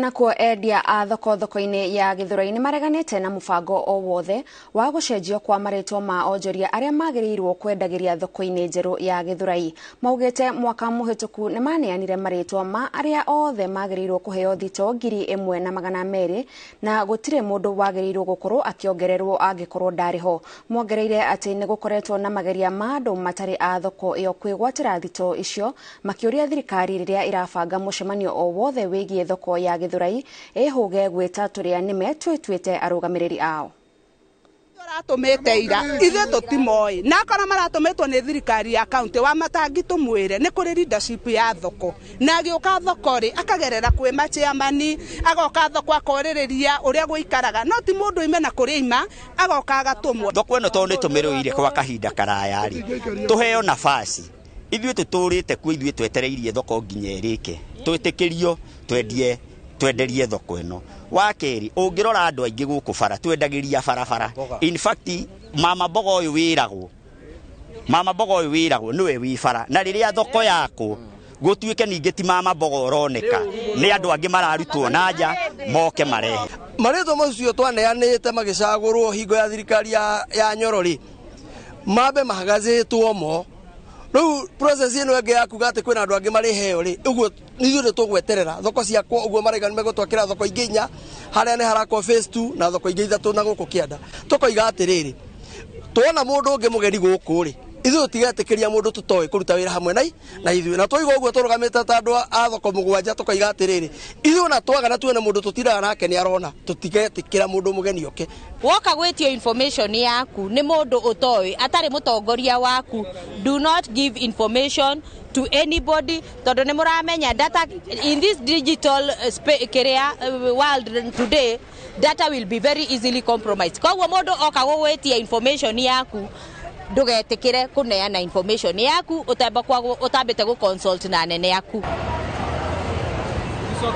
Nakuo endia a thoko thoko-inĩ ya Gĩthũrai nĩ mareganĩte na mũbango o wothe wa gũcenjio kwa marĩtwa ma onjoria arĩa magĩrĩirwo kwendagĩria thoko-inĩ njerũ ya Gĩthũrai. Maugĩte mwaka mũhĩtũku nĩ maneanire marĩtwa ma arĩa othe magĩrĩirwo kũheo thito 1200 na gũtirĩ mũndũ wagĩrĩirwo gũkorwo akĩongererwo angĩkorwo ndarĩ ho. Mongereire atĩ nĩ gũkoretwo na mageria ma andũ matarĩ a thoko ĩyo kwĩgwatĩra thito icio, makĩũria thirikari rĩrĩa ĩrabanga mũcemanio o wothe wĩgiĩ thoko ya Gĩthũrai ĩhũge gwĩta tũrĩa nĩme twĩtuĩte arũgamĩrĩri ao. Maratũmĩte ira ithuĩ tũtimoĩ, na akorwo maratũmĩtwo nĩ thirikari ya kaunti wa matangi, tũmwĩre nĩ kũrĩ leadership ya thoko, na agĩũka thoko rĩ, akagerera kwĩ machairman, agoka thoko akorĩrĩria ũrĩa gũikaraga, no ti mũndũ ime na kũrĩa ima agoka agatũmwo. Thoko ĩno tondũ nĩ tũmĩrũire kwa kahinda karaya rĩ, tũheo nafasi. Ithuĩ tũtũrĩte kuo, ithuĩ twetereirie thoko nginya ĩrĩke, twĩtĩkĩrio twendie, twenderie thoko ĩno. Wa kerĩ, ũngĩrora andũ aingĩ gũkũ bara twendagĩria barabara. In fact, mama mboga ũyũ wĩragwo, mama mboga ũyũ wĩragwo nĩwe wĩ bara, na rĩrĩa thoko yakwo gũtuĩke ningĩ ti mama mboga ũroneka, nĩ andũ angĩ mararutwo na nja moke marehe. Marĩtwa macio twaneanĩte magĩcagũrwo hingo ya thirikari ya Nyoro rĩ, mambe mahagacĩtwo mo. Rĩu process ĩno ĩngĩ ya kuga atĩ kwĩna andũ angĩ marĩheo rĩ, ũguo ithuĩ nĩ tũgweterera thoko ciakwo. Ũguo maraiga nĩ megũtwakĩra thoko ingĩ inya, harĩa nĩ harakwo phase 2 na thoko ingĩ ithatũ na gũkũ kĩanda. Tũkoiga atĩrĩrĩ, tuona mũndũ ũngĩ mũgeni gũkũ rĩ, ithuĩ tũtigetĩkĩria mũndũ tũtoĩ kũruta wĩra hamwe na ithuĩ. Na twoiga ũguo tũrũgamĩte ta andũ a thoko mũgwanja, tũkoiga atĩrĩrĩ, ithuĩ ona twaga na tuone mũndũ tũtindaga nake nĩ arona, tũtigetĩkĩra mũndũ mũgeni oke. Woka gwĩtio information yaku nĩ mũndũ ũtoĩ, atarĩ mũtongoria waku, do not give information to anybody, tondũ nĩ mũramenya data in this digital kĩrĩa world today, data will be very easily compromised. Koguo mũndũ oka gũgwĩtia information yaku, ndũgetĩkĩre kũneana information yaku ũtambĩte gũ consult na anene aku.